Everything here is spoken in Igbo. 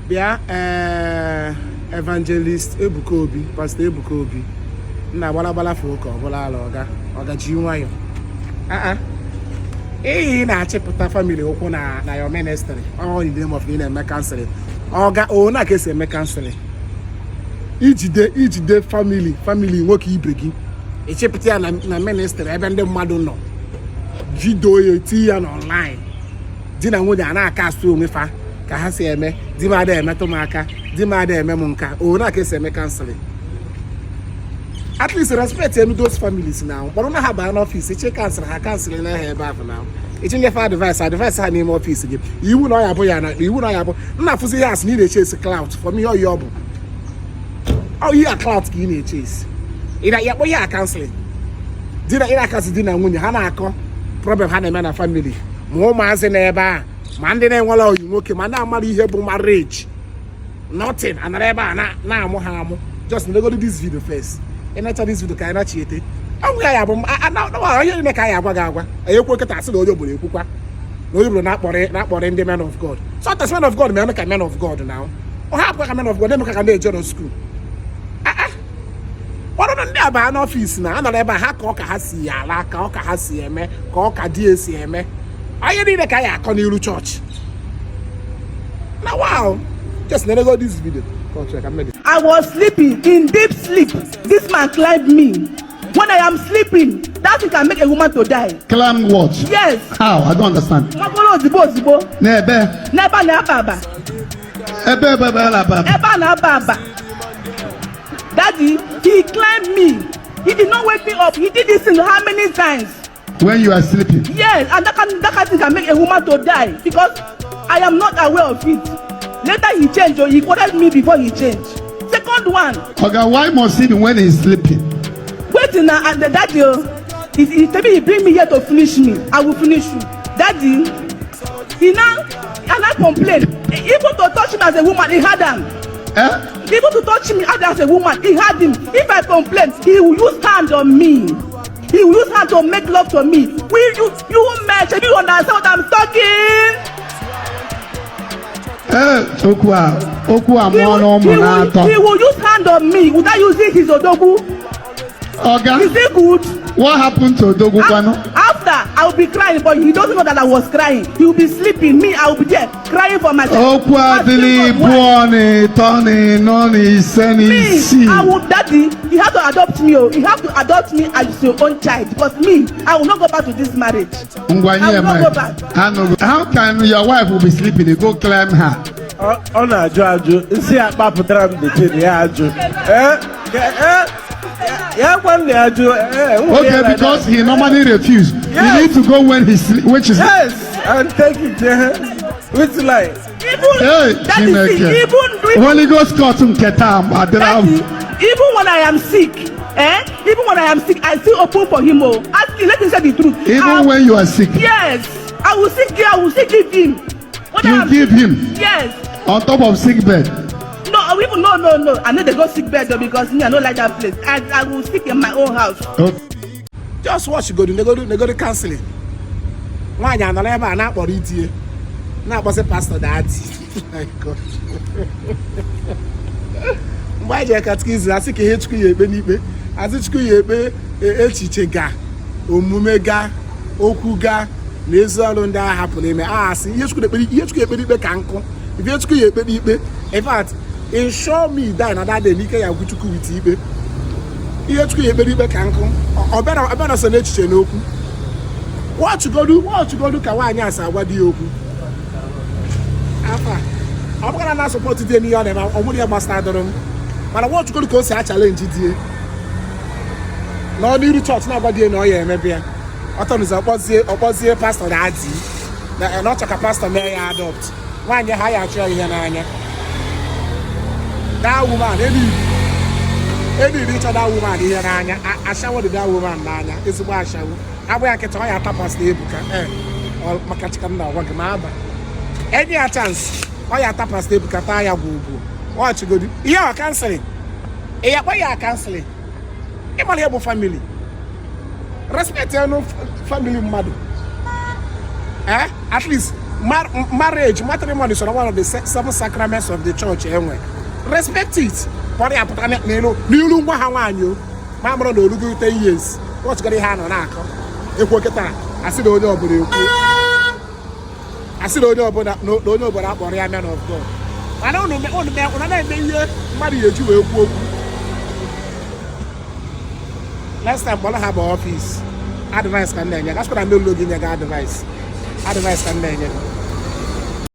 Bịa, ee, Evangelist Ebuka Obi, Pastor Ebuka Obi, nna gbala gbala fụ ụka ọbụla ala. Ọga, ọga, ji nwayọ. Aa, ihe ị na-achịpụta family ụkwụ na your ministry, all in the name of ị na-eme counseling. Ọga, o na ka esi eme counseling? Ijide family nwoke ibe gị, ịchịpụta ya na ministry ebe ndị mmadụ nọ, jido ya, eti ya n'online, di na nwunye a na-aka asụ onwe fa ka ha si eme. Di m ada emetụ m aka, di m ada eme m nka. O na ka esi eme counseling? At least respect enu those families. Na kpọrọ na ha baa n'office, iche counsel ha, counsel na ha ebe ahụ, na ichinyefe advice ha n'ime office gị. Iwu na ọ ya bụ ya na iwu na ọ ya bụ nna afụzi ihe asị na ị na-eche esi clout from ihe oyi. Ọ bụ ọ ihe a clout ka ị na-eche esi. Ị na ya kpọ ihe a counseling? Di na ị na-akasị di na nwunye ha na-akọ problem ha na-eme na family, ma ụmụazị na ebe a, ma ndị na-enwere oyi nwoke, ma ndị amara ihe bụ marriage, nothing, anara ebe a na-amụ ha amụ. Just negodi this video first. Ị na-acha this video ka anyị nachiete ọnwụ ya. Ya bụ ihe niile ka anyị agwa gị agwa. Anyị ekwu kịta, asị na onye obodo ekwukwa na onye obodo na-akpọrị ndị men of God. Sometimes men of God na-eme ka men of God na ọ ha abụkwa ka men of God na-eme ka ndị ejero school. Kpọrọ ndị a baa n'office na anọrọ ebe a ha ka ọ ka ha si ala, ka ọ ka ha si eme, ka ọ ka di esi eme. Onye niile ka anyị akọ n'iru chọọchị na wow. Just nenego this video ka ọ chọrọ ka mmedi. I was sleeping in deep sleep. This man climbed me. When I am sleeping, that thing can make a woman to die. Climb what? Yes. How? I don't understand. Mabolo ozigbo ozigbo. N'ebe? N'ebe a na-aba aba. Ebe aba. Ebe a na-aba aba. Daddy, he climbed me. He did not wake me up. He did this thing how many times? When you are sleeping? Yes, and that kind thing can make a woman to die because I am not aware of it. Later he changed. Oh, he quarreled me before he changed. Second one. Oga, why must he be when he's sleeping? Wetin na and the daddy o, he tell me he bring me here to finish me. I will finish you. Daddy, he now, I now complain. Even to touch him as a woman, he had am. Eh? Even to touch me as a woman, he had him. If I complain, he will use hand on me. He will use hand to make love to me. Will you, you men, shebi you understand what I'm talking? Eh, okwu a He mụọ will, n'ụmụ he will, na-atọ. He will use hand on me without using his odogwu. Oga, Is it good? What happened to Odogwu kwanu? After, I will be crying, but he doesn't know that I was crying. He will be sleeping. Me, I will be there crying for myself. Okwu adịla ịbụọ na ịtọ na ịnọ na ise na Me, isii. I would, daddy, you have to adopt me. Oh, you have to adopt me as your own child because me, I will not go back to this marriage. Ngwa I nye will not go mic. back. Anụgo. How can your wife will be sleeping, you go climb her? Ọ na-ajụ ajụ nsị ya kpapụtara m detin ya ajụ. Eh, eh, ya gwa nna ya ajụ, eh, nwunye Okay, ya like because that. He normally refuse. You need to go when he's which is Yes, and take it, eh, which lie? Even, Hey, daddy, see, Chineke. even Holy Ghost court nke taa adịla. Daddy, even when I am sick, eh? Even when I am sick, I still open for him. Oh, ask him, let him say the truth. Even when you are sick? Yes, I will still give. I will still give him. When I You am give him Yes. on top of sick bed? No, even no. I no dey go sick bed though because me, I no like that place. I will sick in my own house. Okay. Just watch godu, negodu, negodu counseling. Nwaanyị anọrọ ebe a na-akpọrọ itinye na-akpọsị pastor daddy. My God. Mgbe anyị jere catechism, asị ka ihe Chukwu ya ekpe n'ikpe, asị Chukwu ya ekpe echiche ga, omume ga, okwu ga na ezi ọrụ ndị agha hapụrụ ime. A asị ihe Chukwu na-ekpe, ihe Chukwu ekpe n'ikpe ka nkụ. Ife Chukwu ya ekpe n'ikpe, in fact, insure me die na that day n'ike ya gwụ Chukwu with ikpe. Ihe Chukwu ya ekpe n'ikpe ka nkụ. Ọ bịara so n'echiche n'okwu. Wọchụgodu, wọchụgodu ka nwaanyị a si agwa di ya okwu. Afa ọ bụrụ na na-asupport di ya n'ihe ọ na-eme, ọ bụrụ ya gbasara dụrụ m, mana wọchụgodu ka o si achallenge di ya nọ n'iru chọọchị na-agwa di ya na ọ ya emebe ya. Ọtọnụzi ọkpọzie pastor daddy na ọ chọ ka pastor mee ya adopt. Nwaanyị ha ya achụ ya ihe n'anya. That woman eniri ịchọ that woman ihe n'anya. Ashawo dị that woman n'anya, ezigbo ashawo. Agbụ ya nkịta, ọ ya ata Pastor Ebuka. Ee, maka chika m na-agwa gị ma aba enye ya chance, ọ ya ata Pastor Ebuka, taa ya gwugwu. Ọchịgodi ihe ọ counseling, ị ya kpọ ya counseling? Ịmara ihe bụ family, respect enu family mmadụ. Eh, at least Marriage, matrimony so na one of the seven sacraments of the church enwe. Respect it. Kpọrọ ya pụta n'ilu n'ilu nwa ha nwaanyị o ma mụrụ na orugo 10 years. Wọchịgara ihe a nọ na-akọ ekwu kịta, asị na onye ọbụla ekwu, asị na onye ọbụla na onye ọbụla akpọrọ ya man of God. Mana unu unu unu na-eme ihe mmadụ ya eji wee kwuo okwu. Next time, kpọrọ ha bụ office. Advice ka m na-enye gị. Asịkwa na melu gị nye gị advice, advice ka m na-enye gị.